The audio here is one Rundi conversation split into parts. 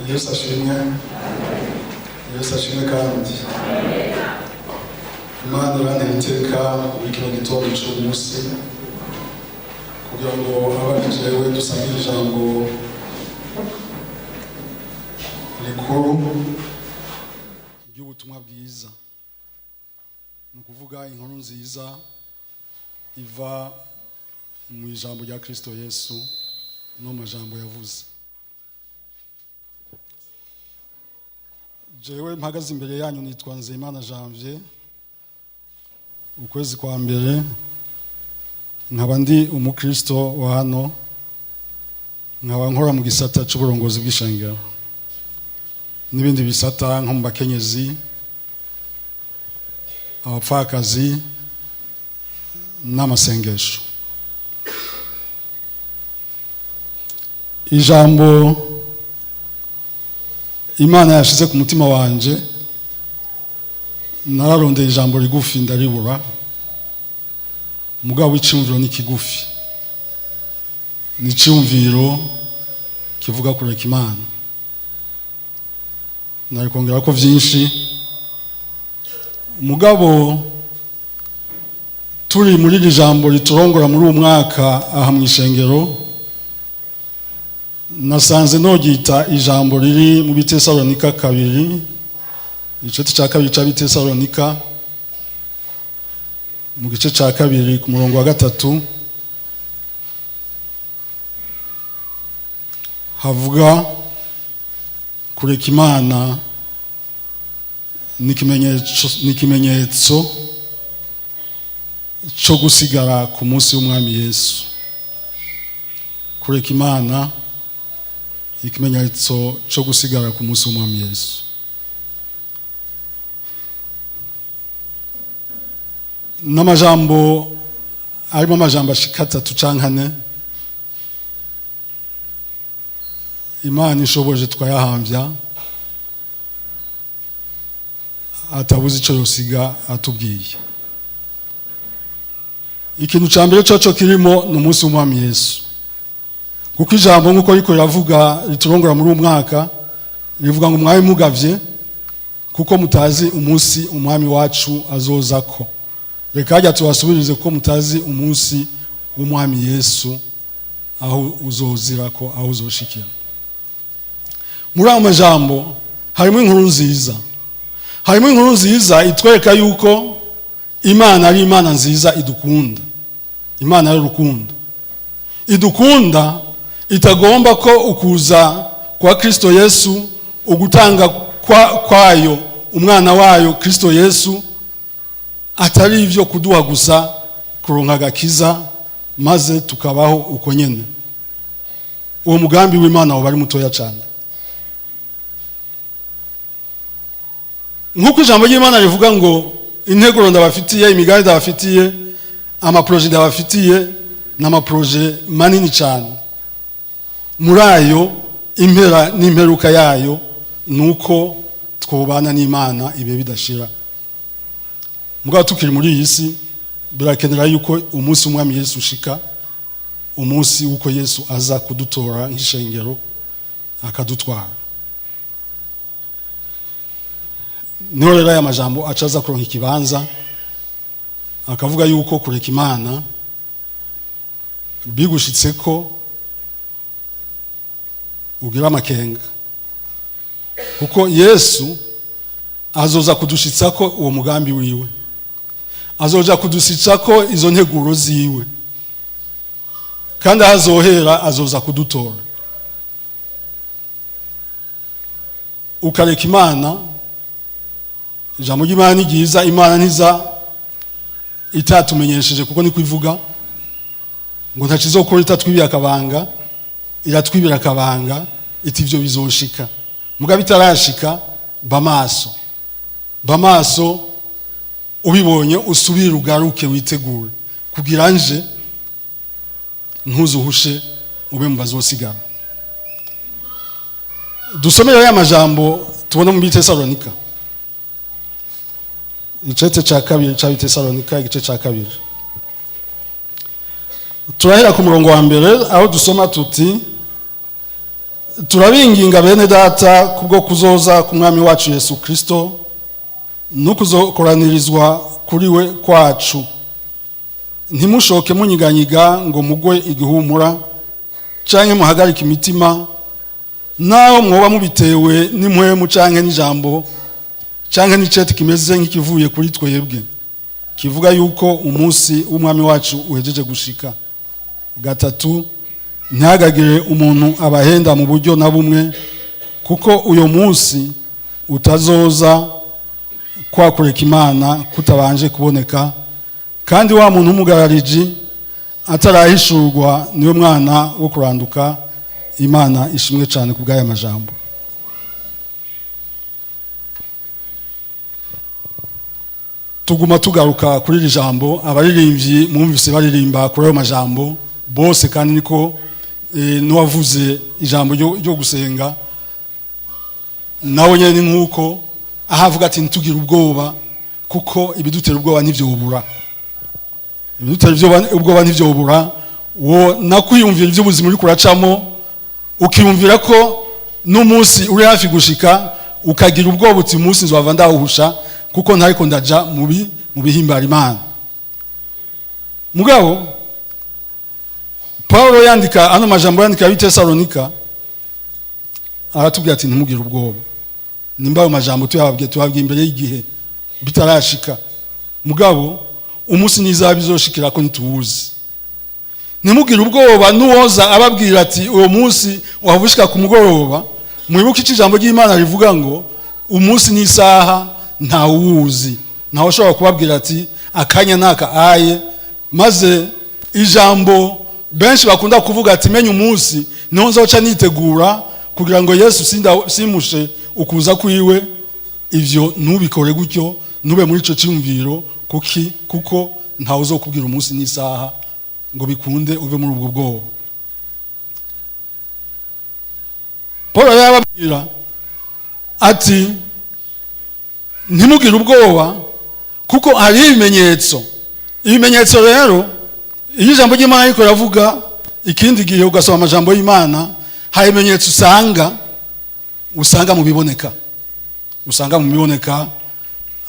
Yesu ashimwe. Yesu ashimwe. Kandi Imana irantera iteka muri kino gitondo cy'umunsi kugira ngo abe jewe dusangire ijambo rikuru ry'ubutumwa bwiza, ni ukuvuga inkuru nziza iva mu ijambo rya Kristo Yesu no mu majambo yavuze. Jewe mpagaze imbere yanyu nitwa Nzeyimana Janvier, ukwezi kwa mbere, nkaba ndi umukristo wa hano, nkaba nkora mu gisata c'uburongozi bw'ishengero n'ibindi bisata nko mu bakenyezi, abapfakazi n'amasengesho. Ijambo Imana yashize ku mutima wanje, nararondeye ijambo rigufi ndaribura. Mugabo w'iciyumviro ni kigufi, ni iciyumviro kivuga kureka Imana. Nari kongera ko byinshi, mugabo turi muri iri jambo riturongora muri uwo mwaka aha mu ishengero, nasanze nogita ijambo riri mu Bitesalonika kabiri, igice cya kabiri cy'Abitesalonika, mu gice cya kabiri ku murongo wa 3, havuga kureka Imana ni ikimenyetso cyo gusigara ku munsi w'Umwami Yesu. Kureka Imana, ikimenyetso cyo gusigara ku munsi w'Umwami Yesu. N'amajambo arimo amajambo ashika atatu canke ane, Imana ishoboje twayahambya, atabuze ico yosiga atubwiye. Ikintu ca mbere coco kirimo ni umunsi w'Umwami Yesu, kuko ijambo nk'uko riko riravuga riturongora muri uwo mwaka rivuga ngo mwami mugavye, kuko mutazi umunsi Umwami wacu azozako. Reka hajya tubasubirize, kuko mutazi umunsi w'Umwami Yesu aho uzozirako, aho uzoshikira. Muri ayo majambo harimo inkuru nziza, harimo inkuru nziza itwereka yuko Imana ari Imana nziza idukunda, Imana y'urukundo idukunda, itagomba ko ukuza kwa Kristo Yesu, ugutanga kwayo umwana wayo Kristo Yesu, atari ivyo kuduha gusa kuronka agakiza maze tukabaho uko nyene. Uwo mugambi w'Imana uba ari mutoya cyane. Nk'uko ijambo ry'Imana rivuga ngo integuro ndabafitiye, imigambi ndabafitiye, amaproje ndabafitiye, ni amaproje manini cyane. Muri ayo, impera n'imperuka yayo ni uko twobana n'Imana ibihe bidashira. Mugabo tukiri muri iyi si, birakenera yuko umunsi w'Umwami Yesu ushika, umunsi w'uko Yesu aza kudutora nk'ishengero akadutwara. Niho rero aya majambo aca aza kuronka ikibanza, akavuga yuko kureka Imana bigushitse ko ugira amakenga, kuko Yesu azoza kudushitsa ko uwo mugambi wiwe, azoja kudushitsa ko izo nteguro ziwe, kandi ahazohera azoza kudutora. Ukareka Imana, ijambo ry'Imana ni ryiza, Imana ntiza itatumenyesheje, kuko niko ivuga ngo ntakizokora itatwibiye akabanga. Iratwibira akabanga iti ivyo bizoshika, mugabo itarashika, ba maso, ba maso. Ubibonye usubire ugaruke witegure kugira nje ntuzuhushe ube mu bazosigara. Dusomere ya majambo tubona mu Bitesalonika, icete cya kabiri cya Bitesalonika, igice cya kabiri, turahera ku murongo wa mbere, aho dusoma tuti: "Turabinginga bene data, kubwo kuzoza ku Mwami wacu Yesu Kristo no kuzokoranirizwa kuri we kwacu, ntimushoke munyiganyiga ngo mugwe igihumura canke muhagarike imitima, naho mwoba mubitewe n'impwemu canke n'ijambo canke n'icete kimeze nk'ikivuye kuri twebwe, kivuga yuko umunsi w'Umwami wacu uhejeje gushika. Gatatu, ntihagagire umuntu abahenda mu buryo na bumwe, kuko uyo munsi utazoza kwakureka Imana kutabanje kuboneka, kandi wa muntu w'umugarariji atarahishurwa, niwe mwana wo kuranduka." Imana ishimwe cyane ku bw'aya majambo. Tuguma tugaruka kuri iri jambo. Abaririmbyi mwumvise baririmba kuri ayo majambo bose, kandi niko n'uwavuze ijambo ryo gusenga nawe nyine ni nk'uko aho avuga ati: "Ntitugire ubwoba, kuko ibidutera ubwoba ntibyobura, ibidutera ubwoba ntibyobura." Wo nakwiyumvira iby'ubuzima uri kuracamo, ukiyumvira ko n'umunsi uri hafi gushika, ukagira ubwoba uti: "Umunsi nzova ndawuhusha kuko ntariko ndaja mu bihimbara Imana." Mugabo Paul yandika ano majambo, yandika Abitesalonika, aratubwira ati: "Ntimugire ubwoba." Nimba ayo majambo tuyababwiye, tuyababwiye imbere y'igihe bitarashika, mugabo umunsi n'izaba bizoshikira ko ntituwuzi. Ntimugire ubwoba n'uwoza ababwira ati: "Uwo munsi waba ushika ku mugoroba." Mwibuke icyo ijambo ry'Imana rivuga ngo: "Umunsi n'isaha ntawuzi." Ntawe ushobora kubabwira ati: "Akanya naka aye." Maze ijambo benshi bakunda kuvuga ati: "Menya umunsi niho nzoca nitegura kugira ngo Yesu simushe ukuza kwiwe." Ivyo ntubikore gutyo, ntube muri ico cyumviro, kuko ntawe uzokubwira umunsi n'isaha ngo bikunde uve muri ubwo bwoba. Paul yarababwira ati: "Ntimugire ubwoba kuko hari ibimenyetso." Ibimenyetso rero, iyo ijambo ry'Imana ariko riravuga, ikindi gihe ugasoma amajambo y'Imana, hari ibimenyetso usanga mu biboneka, usanga mu biboneka,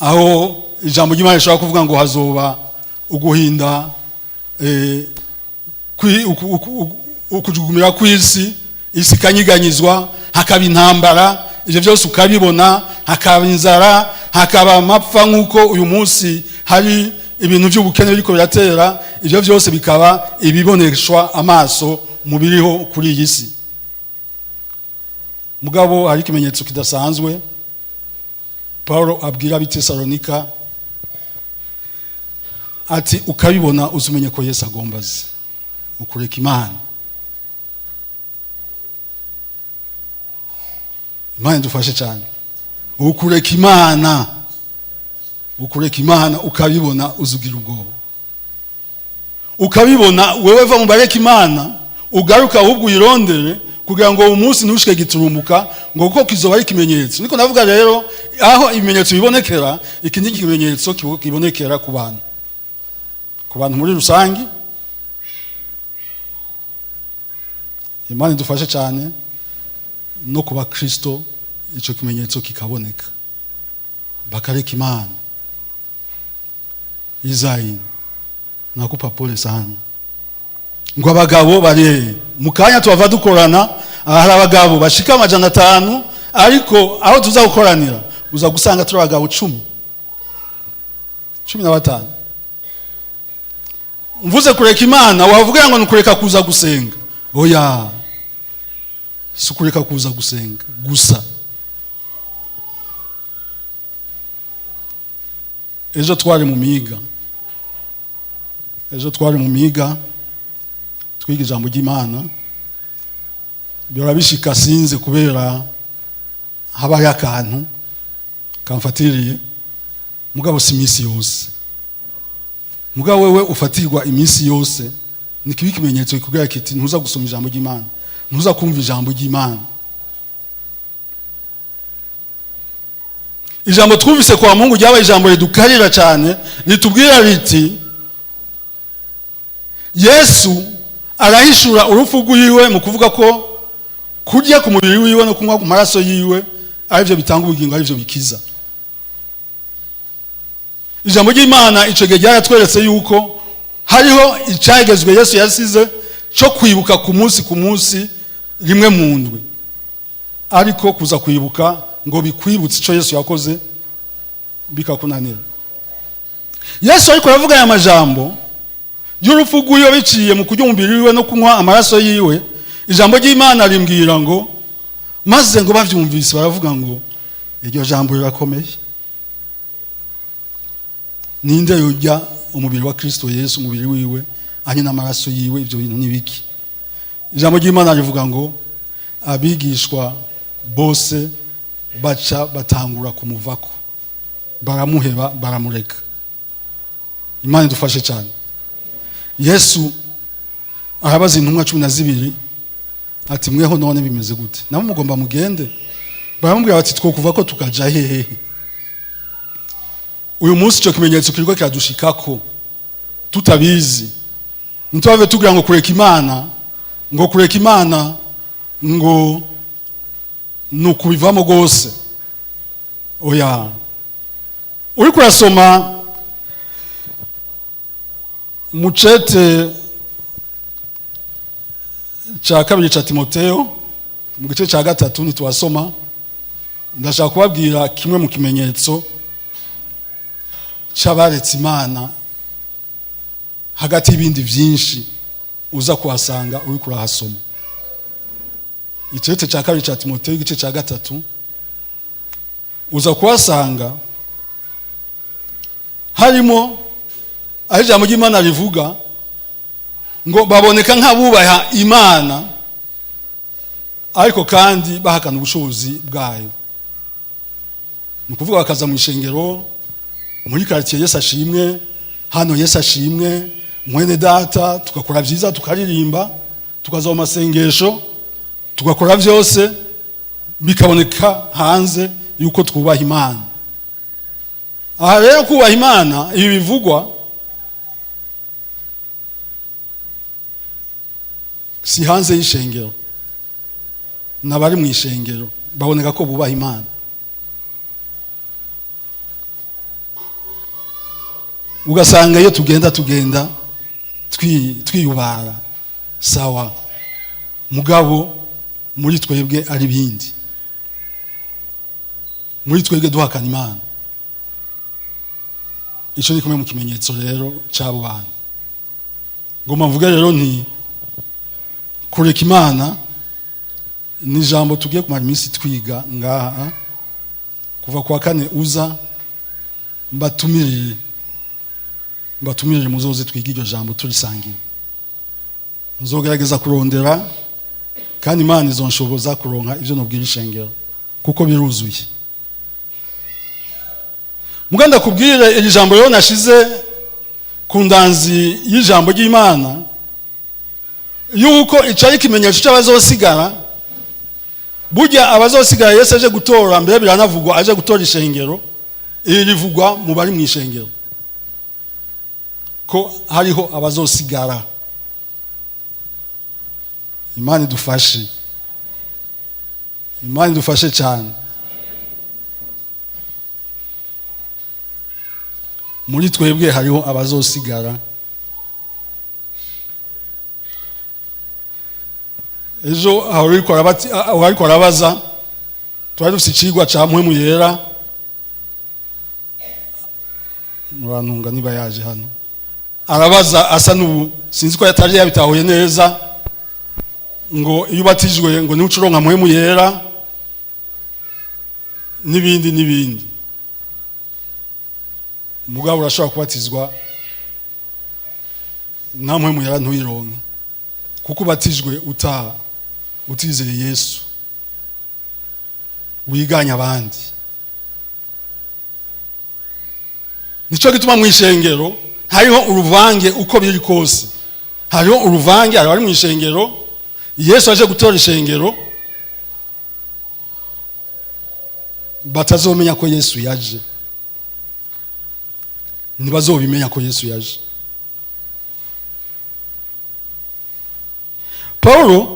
aho ijambo ry'Imana rishobora kuvuga ngo hazoba uguhinda, ukujugumira kw'isi, isi ikanyiganyizwa, hakaba intambara. Ibyo byose ukabibona, hakaba inzara, hakaba amapfa, nk'uko uyu munsi hari ibintu by'ubukene biriko biratera. Ibyo byose bikaba ibiboneshwa amaso mu biriho kuri iyi si. Mugabo hari ikimenyetso kidasanzwe Paul abwira Abitesalonika ati: "Ukabibona uzumenye ko Yesu agomba aze." Ukureka Imana, Imana idufashe cyane. Ukureka Imana, ukureka Imana, ukabibona uzugira ubwoba. Ukabibona wewe, va mu bareka Imana, ugaruka ahubwo uyirondere kugira ngo umunsi ntushike giturumuka, ngo kuko kizoba ari ikimenyetso. Niko navuga rero, aho ibimenyetso bibonekera, iki ni ikimenyetso kibonekera ku bantu, ku bantu muri rusange. Imana idufashe cyane. No kuba Kristo icyo kimenyetso kikaboneka, bakareka Imana. Izayi, nakupa pole sana. Ngo abagabo bari mu kanya tubava dukorana, hari abagabo bashika 500, ariko aho tuza gukoranira uza gusanga turi abagabo 10, 15. Mvuze kureka Imana, wavuga ngo ni kureka kuza gusenga. Oya, si kureka kuza gusenga gusa. Ejo twari mu miga, ejo twari mu miga twiga ijambo ry'Imana. Birabishika sinze kubera habaye akantu kamfatiriye. Mugabo si iminsi yose. Mugabo wewe ufatirwa iminsi yose, ni kibi ikimenyetso kikubwira kiti ntuza gusoma ijambo ry'Imana, ntuza kumva ijambo ry'Imana. Ijambo twumvise kwa Mungu ryabaye ijambo ridukarira cyane, ritubwira riti Yesu arahishura urupfu rwiwe mu kuvuga ko kurya ku mubiri wiwe no kunywa ku maraso yiwe arivyo bitanga ubugingo, arivyo bikiza. Ijambo ry'Imana ico gihe ryaratweretse yuko hariho icagezwe Yesu yasize cyo kwibuka ku munsi ku munsi rimwe mu ndwi, ariko kuza kwibuka ngo bikwibutse ico Yesu yakoze bikakunanira. Yesu ariko aravuga aya majambo y'urupfu rw'iwe biciye mu kurya umubiri wiwe no kunywa amaraso yiwe. Ijambo ry'Imana rimbwira ngo maze ngo bavyumvise baravuga ngo iryo jambo rirakomeye, ninde yurya umubiri wa Kristo Yesu, umubiri wiwe anywe n'amaraso yiwe, ivyo bintu nibiki? Ijambo ry'Imana rivuga ngo abigishwa bose baca batangura kumuvako, baramuheba, baramureka. Imana idufashe cyane. Yesu arabaza intumwa 12 ati mweho none bimeze gute? Nabo mugomba mugende? Baramubwira bati twokuva ko tukaja hehe? Uyu munsi ico kimenyetso kiriko kiradushikako tutabizi. Ntitwave tugira ngo kureka Imana, ngo kureka Imana ngo nukubivamo gose. Oya, uri kurasoma mucete cha 2 cha Timoteo mu gice cha 3 nitwasoma, ndashaka kubabwira kimwe mu kimenyetso c'abaretse Imana hagati y'ibindi byinshi uza kuhasanga uri kurahasoma. Icete cha 2 cha Timoteo igice cha 3 uza kuhasanga harimo aho ijambo ry'Imana rivuga ngo baboneka nk'abubaha Imana ariko kandi bahakana ubushobozi bwayo. Ni ukuvuga bakaza mu ishengero, muri quartier Yesu ashimwe, hano Yesu ashimwe, mwene data, tugakora byiza, tukaririmba, tukaza mu masengesho, tugakora byose bikaboneka hanze yuko twubaha Imana. Aha rero kubaha Imana ibi bivugwa si hanze y'ishengero, n'abari mu ishengero baboneka ko bubaha Imana. Ugasanga iyo tugenda twiyubara sawa, mugabo muri twebwe ari bindi, muri twebwe duhakana Imana. Ico ni kumwe mu kimenyetso rero c'abo bantu. Ngoma mvuge rero nti kureka Imana ni ijambo tugiye kumara iminsi twiga ngaha kuva kwa kane uza, mbatumirire muzoze twiga iryo jambo turisangiye. Nzogerageza kurondera kandi Imana izonshoboza kuronka ivyo nobwira ishengero kuko biruzuye. Muganda kubwire iri jambo rero nashize ku ndanzi y'ijambo ry'Imana yuko icari ikimenyetso c'abazosigara. Burya abazosigara Yesu aje gutora, mbere biranavugwa aje gutora ishengero, iri rivugwa mu bari mu ishengero ko hariho abazosigara. Imana idufashe, Imana idufashe cyane. Muri twebwe hariho abazosigara. Ejo ariko arabaza, twari dufite icigwa ca Mpwemu Yera, murantunga niba yaje hano, arabaza asa n'ubu sinzi ko yataje yabitahuye neza, ngo iyo ubatijwe ngo niwe ucuronka Mpwemu Yera n'ibindi n'ibindi. Mugabo urashobora kubatizwa nta Mpwemu Yera ntuyironke, kuko ubatijwe utizeye Yesu, wiganya abandi. Nicyo gituma mu ishengero hariho uruvange. Uko biri kose hariho uruvange. Hari abari mu ishengero, Yesu aje gutora ishengero, batazomenya ko Yesu yaje. Ntibazobimenya ko Yesu yaje. Paul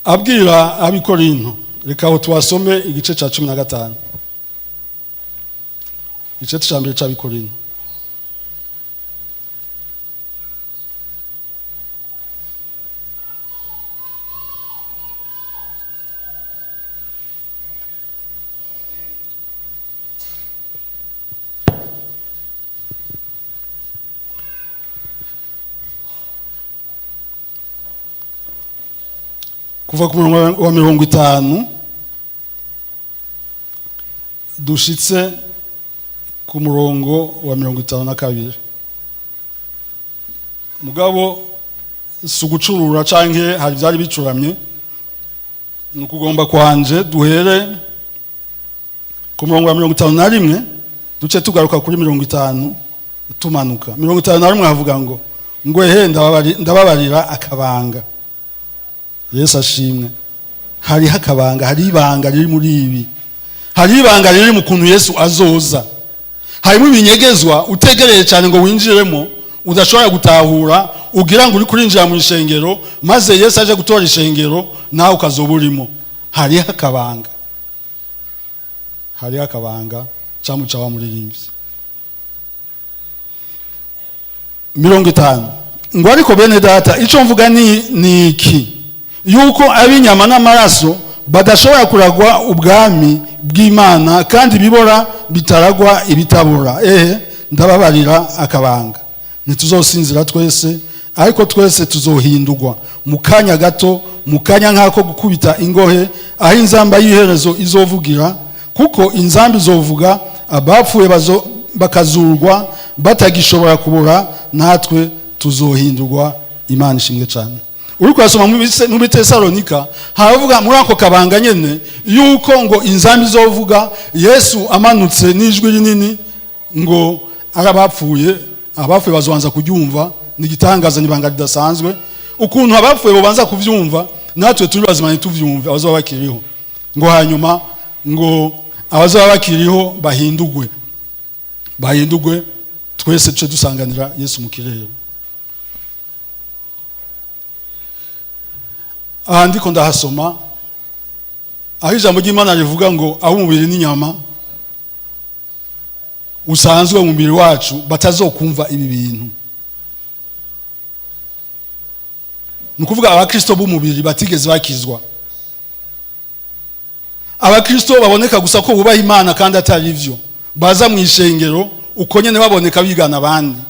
abwira ab'Ikorinto, reka aho tuhasome igice cya 15, igice cya mbere cy'Abikorinto. Kuva ku murongo wa 50 dushitse ku murongo wa 52. Mugabo si ugucurura canke hari byari bicuramye, ni ukugomba kwanje duhere ku murongo wa 51, duce tugaruka kuri 50, tumanuka. 51 havuga ngo ehe, ndababarira akabanga. Yesu ashimwe. Hariho akabanga, hari ibanga riri muri ibi, hari ibanga riri mu kuntu Yesu azoza. Harimo ibinyegezwa utegereye cyane ngo winjiremo udashobora gutahura, ugira ngo uri kurinjira mu ishengero, maze Yesu aje gutora ishengero nawe ukazoba urimo. Hariho akabanga, hariho akabanga. Cyamuca wa muririmbyi 50 ngo: "Ariko bene data, icyo mvuga ni iki, yuko ab'inyama n'amaraso badashobora kuragwa ubwami bw'Imana, kandi ibibora bitaragwa ibitabora. Ehe, ndababarira akabanga: ntituzosinzira twese, ariko twese tuzohindurwa mu kanya gato, mu kanya nk'ako gukubita ingohe, aho inzamba y'iherezo izovugira. Kuko inzamba izovuga, abapfuye bakazurwa batagishobora kubura, natwe tuzohindurwa." Imana ishimwe cyane. Uri kurasoma mu Bitesalonika, haravuga muri ako kabanga nyene yuko ngo inzamba izovuga, Yesu amanutse n'ijwi rinini, ngo arabapfuye, abapfuye bazobanza kuryumva. Ni igitangaza, n'ibanga ridasanzwe ukuntu abapfuye bobanza kuvyumva, natwe turi bazima ntituvyumve, abazoba bakiriho. Ngo hanyuma ngo abazoba bakiriho bahindugwe, bahindugwe twese, tuce dusanganira Yesu mu kirere. Aha ndiko ndahasoma aho ijambo ry'Imana rivuga ngo aho umubiri n'inyama usanzwe mu mubiri wacu batazokumva ibi bintu. Ni ukuvuga abakristo b'umubiri batigeze bakizwa, abakristo baboneka gusa ko bubaha Imana kandi atari byo, baza mu ishengero uko nyene baboneka bigana abandi.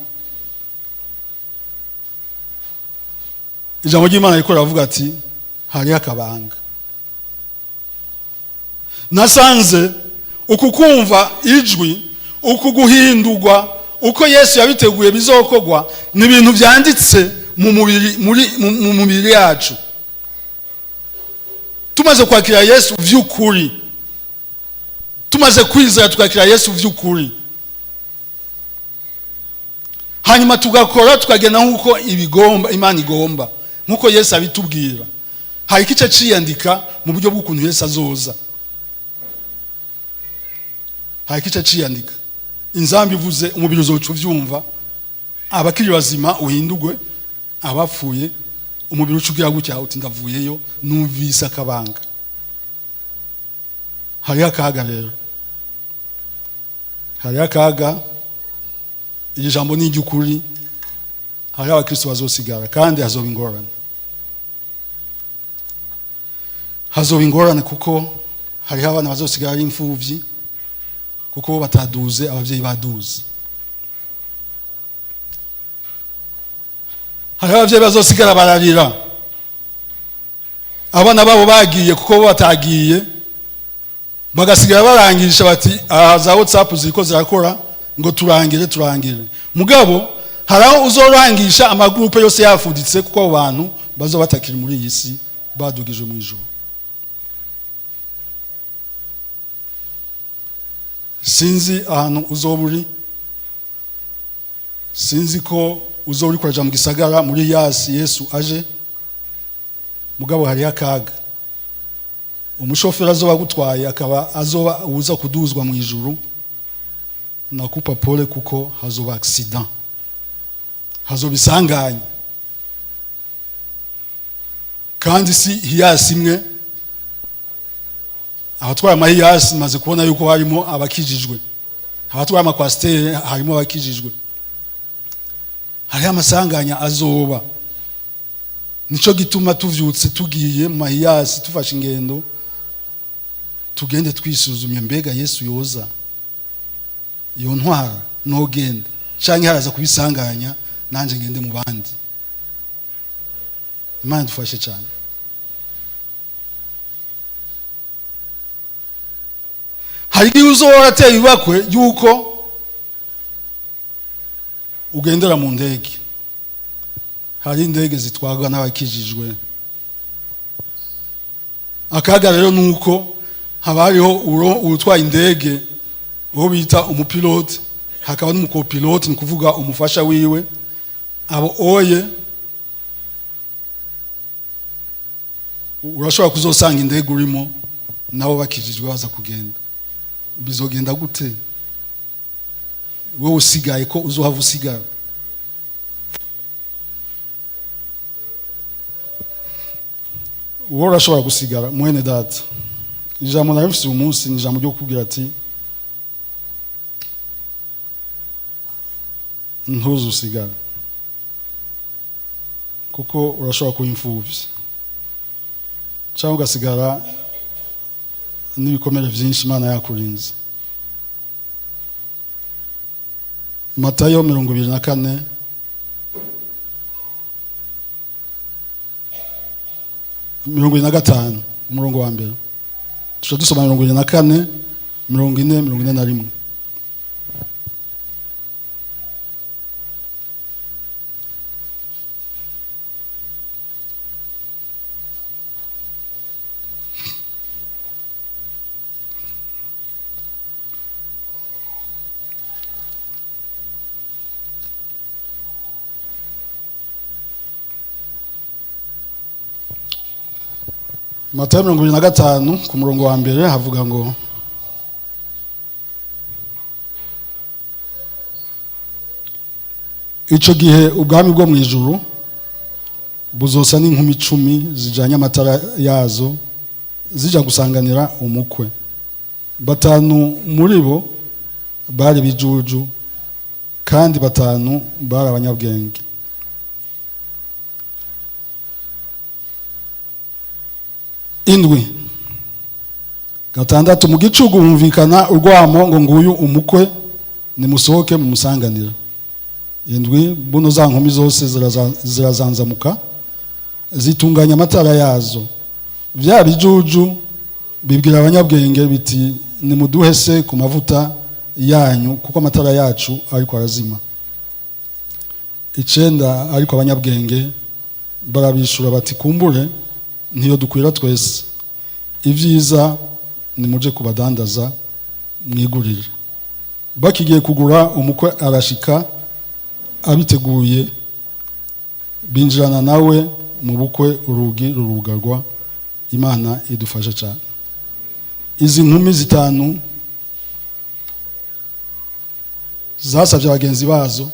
Ijambo ry'Imana riko riravuga ati hariho akabanga. Nasanze uku kumva ijwi, uku guhindurwa, uko Yesu yabiteguye bizokogwa, ni ibintu byanditse mu mubiri, muri mu mubiri yacu. Tumaze kwakira Yesu vy'ukuri, tumaze kwizera tukakira Yesu vy'ukuri, hanyuma tugakora, tukagenda nk'uko ibigomba Imana igomba, nk'uko Yesu abitubwira, hari igice ciyandika mu buryo bw'ukuntu Yesu azoza. Hari igice ciyandika. Inzamba ivuze, umubiri uzoca uvyumva, abakiri bazima uhindugwe, abapfuye umubiri uca ugira gutya uti ndavuyeyo, numvise akabanga. Hariho akaga rero, hariho akaga. Iri jambo ni iry'ukuri. Hariho abakristo bazosigara, kandi hazoba ingorane, hazoba ingorane, kuko hariho abana bazosigara ari imfuvyi, kuko bo bataduze, abavyeyi baduze. Hariho abavyeyi bazosigara bararira abana babo bagiye, kuko bo batagiye, bagasigara barangisha bati aha za WhatsApp ziriko zirakora ngo turangire, turangire. Mugabo hari aho uzorangisha amagurupe yose yafuditse, kuko abo bantu bazoba batakiri muri iyi si, badugijwe mu ijuru. Sinzi ahantu uzoba uri, sinzi ko uzoba uri kuraja mu gisagara muri yasi Yesu aje, mugabo hariho akaga. Umushoferi azoba agutwaye akaba azoba uza kuduzwa mu ijuru, nakupa pole, kuko hazoba accident, hazoba isanganya. Kandi si Hiace imwe, abatwaye ama Hiace maze kubona yuko harimo abakijijwe, abatwaye ama Coaster harimo abakijijwe. Hariho amasanganya azoba. Nico gituma tuvyutse tugiye mu ma Hiace, tufashe ingendo, tugende twisuzumye: mbega Yesu yoza yontwara nogenda, canke haraza kubisanganya nanje ngende mu bandi? Imana dufashe cyane. Hari igihe uzoba warateye ibakwe yuko ugendera mu ndege. Hari indege zitwarwa n'abakijijwe. Akaga rero ni uko haba hariho uwutwaye indege, uwo bita umupilote, hakaba n'umukopilote, ni ukuvuga umufasha wiwe. Abo oye urashobora kuzosanga indege urimo nabo bakijijwe baza kugenda. Bizogenda gute wowe usigaye, ko uzohava usigara? Wowe urashobora gusigara. Mwene data, ijambo nari mfise uyu munsi ni ijambo ryo kukubwira ati ntuzusigara, kuko urashobora kuba imfuvyi cyangwa ugasigara n'ibikomere byinshi Imana yakurinze. Matayo 24, 25, umurongo wa mbere. Tuca dusoma 24, 40, 41. Matayo 25 ku murongo wa mbere havuga ngo: "Ico gihe ubwami bwo mu ijuru buzosa n'inkumi 10 zijanye amatara yazo zija gusanganira umukwe. 5 muri bo bari bijuju, kandi 5 bari abanyabwenge. 7 6 mu gicugu humvikana urwamo ngo: nguyu umukwe, nimusohoke mumusanganira. 7 buno za nkumi zose zirazanzamuka, zitunganya amatara yazo. Vya bijuju bibwira abanyabwenge biti: nimuduhe se ku mavuta yanyu, kuko amatara yacu ariko arazima. 9 ariko abanyabwenge barabishura bati: kumbure ntiyo dukwira twese, ibyiza nimuje kubadandaza mwigurire. Bakigiye kugura, umukwe arashika abiteguye, binjirana nawe mu bukwe, urugi rurugarwa. Imana idufashe cyane. Izi nkumi 5 zasabye abagenzi bazo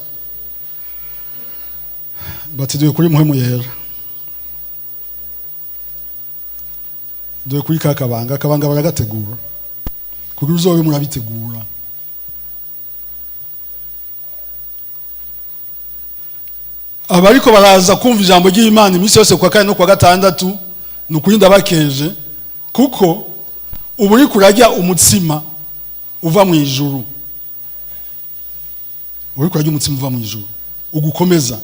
bati: duhe kuri Muhemu Yera, duhe kuri ka kabanga. Akabanga baragategura kugira uzobe murabitegura. Abariko baraza kumva ijambo ry'Imana iminsi yose kwa kane no kwa gatandatu, ni ukuri ndabakeje, kuko ubu uriko urarya umutsima uva mu ijuru, uriko urarya umutsima uva mu ijuru ugukomeza.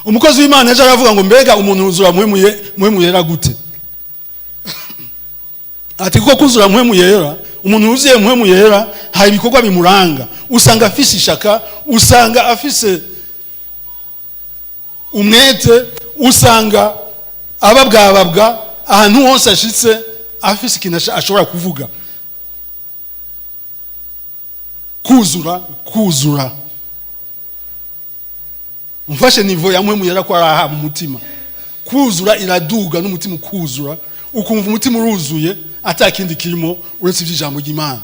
Umukozi w'Imana ejo aravuga ngo: mbega umuntu yuzura Muhemu Yera gute? Ati kuko kuzura Muhemu Yera, umuntu wuzuye Muhemu Yera hari ibikorwa bimuranga. Usanga afise ishaka, usanga afise umwete, usanga ababwababwa ahantu hose ashitse, afise ikintu ashobora kuvuga. Kuzura, kuzura. Mfashe niveau ya Mpwemu Yera ko araha mu mutima. Kuzura iraduga n'umutima ukuzura, ukumva umutima uruzuye atakindi kirimo uretse iby'ijambo ry'Imana.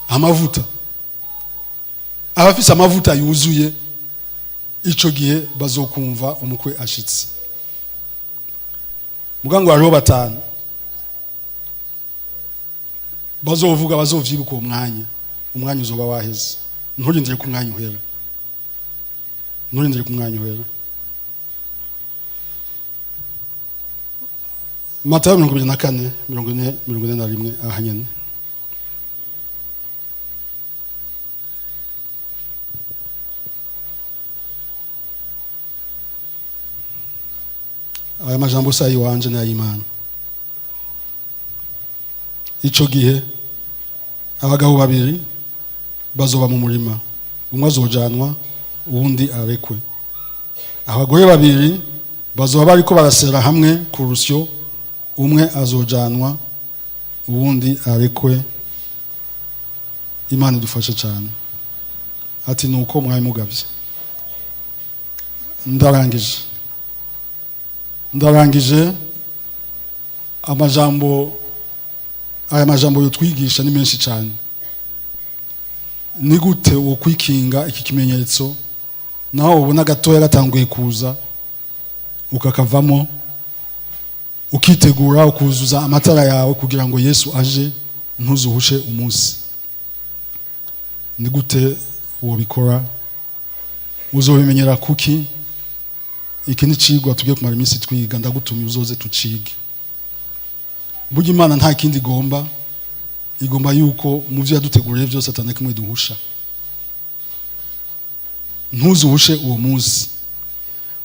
Amavuta, abafise amavuta yuzuye ico gihe bazokumva umukwe ashitse. Mugango hariho batanu bazovuga, bazovyibuka uwo mwanya, umwanya uzoba waheze. Nturindire ku mwanya uhera, nturindire ku mwanya uhera. Matayo 24, 40, 41, aha nyene. Aya majambo si ayiwanje n'ay'Imana. Ico gihe abagabo babiri bazoba mu murima, umwe azojanwa uwundi arekwe. Abagore babiri bazoba bariko barasera hamwe ku rusyo, umwe azojanwa uwundi arekwe. Imana idufashe cyane. Ati nuko mwari mugavye. Ndarangije, ndarangije. Amajambo, aya majambo yotwigisha ni menshi cyane. Ni gute wo kwikinga iki kimenyetso naho ubona gatoya gatanguye kuza, ukakavamo, ukitegura, ukuzuza amatara yawe kugira ngo Yesu aje ntuzuhushe umunsi. Ni gute wobikora? Uzobimenyera kuki? Iki ni cigwa tugiye kumara iminsi twiga. Ndagutumye uzoze tucige. Burya Imana nta kindi igomba, igomba yuko mu byo yaduteguriye byose atana kimwe duhusha. Ntuzuhushe uwo munsi,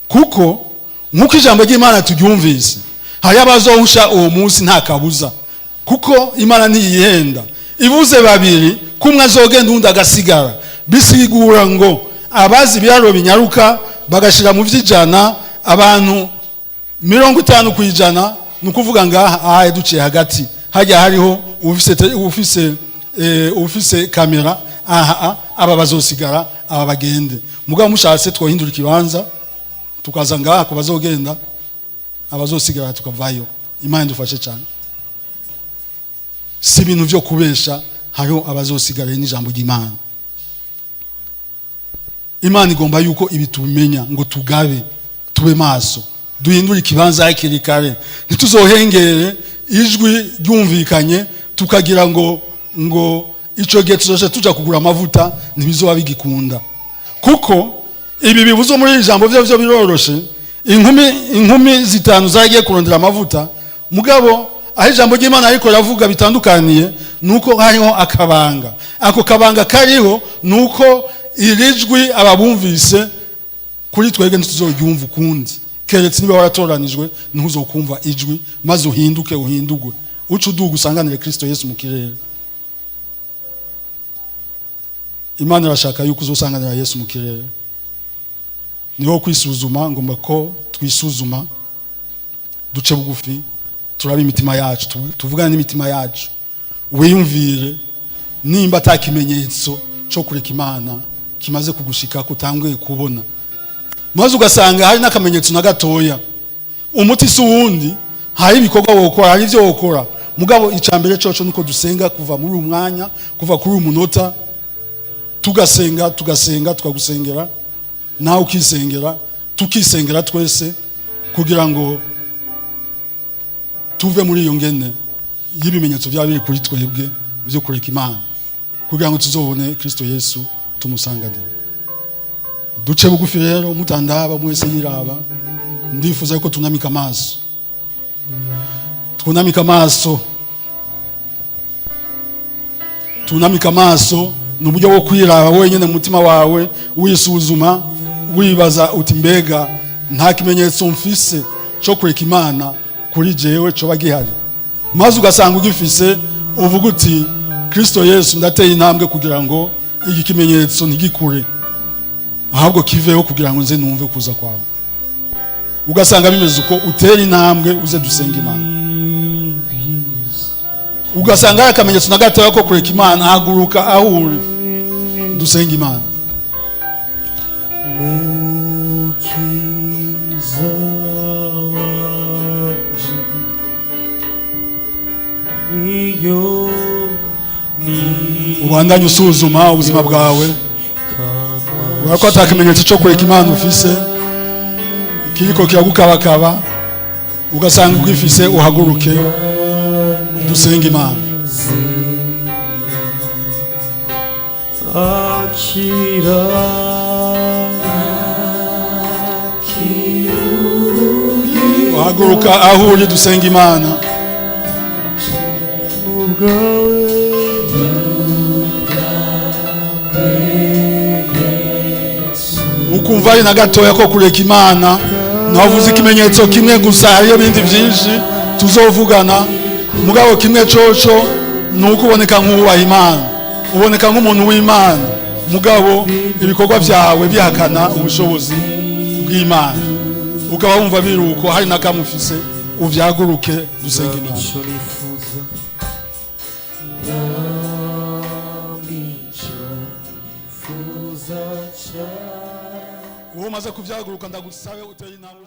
kuko nk'uko ijambo ry'Imana turyumvise, hari abazohusha uwo munsi nta kabuza, kuko Imana ntiyihenda. Ivuze babiri kumwe azogenda undi agasigara, bisigura ngo abazi ibiharuro binyaruka bagashira mu vy'ijana abantu 50%. Ni ukuvuga ngaha aha duciye hagati hajya hariho ufise kamera aha, aba bazosigara aba bagende. Mugabo mushatse twohindura ikibanza tukaza ngaha ku bazogenda, abazosigara tukavayo. Imana idufashe cyane. Si ibintu vyo kubesha, hariho abazosigara n'ijambo ry'Imana. Imana igomba yuko ibi tubimenya ngo tugabe, tube maso, duhindure ikibanza hakiri kare, ntituzohengere ijwi ryumvikanye tukagira ngo ico gihe tuzoca tuja kugura amavuta, ntibizoba bigikunda. Kuko ibi bivuzwe muri iri jambo vyo biroroshe. Inkumi zitanu zagiye kurondera amavuta, mugabo aho ijambo ry'Imana ariko ravuga bitandukaniye nuko hariho akabanga. Ako kabanga kariho nuko iri jwi ababumvise kuri twebwe ntituzoryumva ukundi, keretse niba waratoranijwe ntuzokumva ijwi maze uhinduke, uhindugwe, uce uduga usanganire Kristo Yesu mu kirere. Imana irashaka yuko uzosanganira Yesu mu kirere. Niho kwisuzuma, ngomba ko twisuzuma, duce bugufi, turabe imitima yacu, tuvugane n'imitima yacu. Wiyumvire nimba ata kimenyetso cyo kureka Imana kimaze kugushika kutanguye kubona, maze ugasanga hari n'akamenyetso na gatoya. Umuti si uwundi, hari ibikorwa wokora, hari ivyo wokora, mugabo icambere coco nuko dusenga kuva muri uyu mwanya, kuva kuri uyu munota, tugasenga, tugasenga, tukagusengera nawe ukisengera, tukisengera twese, kugira ngo tuve muri iyo ngene y'ibimenyetso byaba biri kuri twebwe byo kureka Imana, kugira ngo tuzobone Kristo Yesu tumusanganire. Duce bugufi rero, mutandaba mwese yiraba. Ndifuza yuko tunamika amaso, tunamika amaso, tunamika amaso. Ni uburyo bwo kwiraba wenyine mu mutima wawe, wisuzuma, wibaza uti mbega nta kimenyetso mfise cyo kureka Imana kuri jewe coba gihari? Maze ugasanga ugifise, uvuga uti Kristo Yesu, ndateye intambwe kugira ngo iki kimenyetso ntigikure, ahubwo kiveho kugira ngo nze numve kuza kwawe. Ugasanga bimeze uko, utera intambwe uze dusenga Imana. Ugasanga hari akamenyetso na gatoya ko kureka Imana, haguruka aho uri, dusenga Imana. Mukiza wanje, iyo ni Ubandanye usuzuma ubuzima bwawe, urabona ko ata kimenyetso cyo kureka Imana ufise kiriko kiragukabakaba. Ugasanga ugifise, uhaguruke dusenga Imana. Akira. Uhaguruka aho uri, dusenga Imana. Ubwawe. Ukumva ari na gatoya ko kureka Imana, navuze ikimenyetso kimwe gusa, hariyo ibindi byinshi tuzovugana, mugabo kimwe coco ni uko uboneka nk'uwubaha Imana, uboneka nk'umuntu w'Imana, mugabo ibikorwa byawe bihakana ubushobozi bw'Imana, ukaba wumva biruko hari na kamwe ufise, uvyaguruke dusenga Imana. Icyo nifuza, icyo nifuza cyane. Uwo umaze kuvyaguruka, ndagusabe uteye intambwe.